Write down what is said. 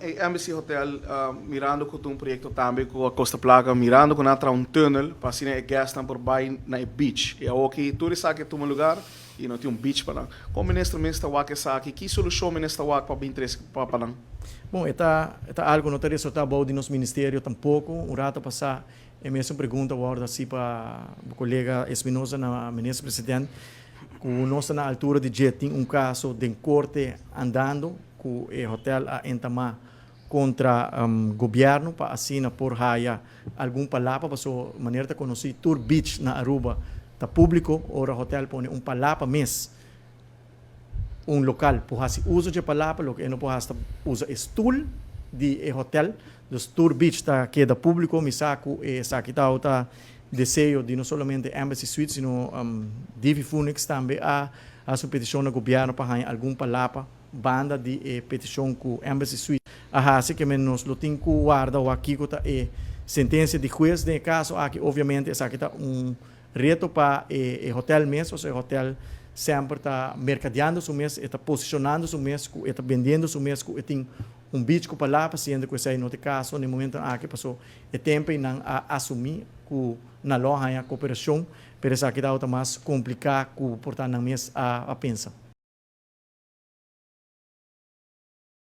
E Embassy Hotel, mirando cu ta un proyecto tambe cu a costa placa, mirando cu nan a traha un tunnel pa asina e guestnan por bay na e beach. Y awoki tur esaki a tuma lugar y no tin un beach pa nan. Con minister mes ta wak esaki? Ki solucion minister ta wak pa bin trece pa nan? Bon, e ta e ta algo no ta resorta bou di nos ministerio tampoco. Un rato pasa e mesun pregunta wordo haci pa bo colega Espinoza na minister president cu nos ta na altura di dje tin un caso den corte andando cu e hotel a entama contra gobierno pa asina por haya algun palapa paso manera ta conoci tur beach na Aruba ta publico. Ora hotel pone un palapa mes, un local por haci uso dje palapa, loke e no por hasta usa e stoel di e hotel. Dus tur beach ta keda publico. Mi sa cu esaki ta deseo di no solamente Embassy Suites sino Divi Phoenix tambe a haci un peticion na gobierno pa haya algun palapa banda di e peticion cu Embassy Suites a haci. Ke men nos lo tin cu warda wak kico ta e sentencia di huez den e caso aki. Obviamente esaki ta un reto pa e hotel mes, pasobra e hotel semper ta mercadeando su mes, e ta posicionando su mes, cu e ta bendiendo su mes cu e tin un beach cu palapa, siendo cu esey no ta e caso na e momentonan aki, pasobra e tempo ey nan a asumi cu nan lo a haña cooperacion, pero esaki tabata mas complica cu por ta nan mes a pensa.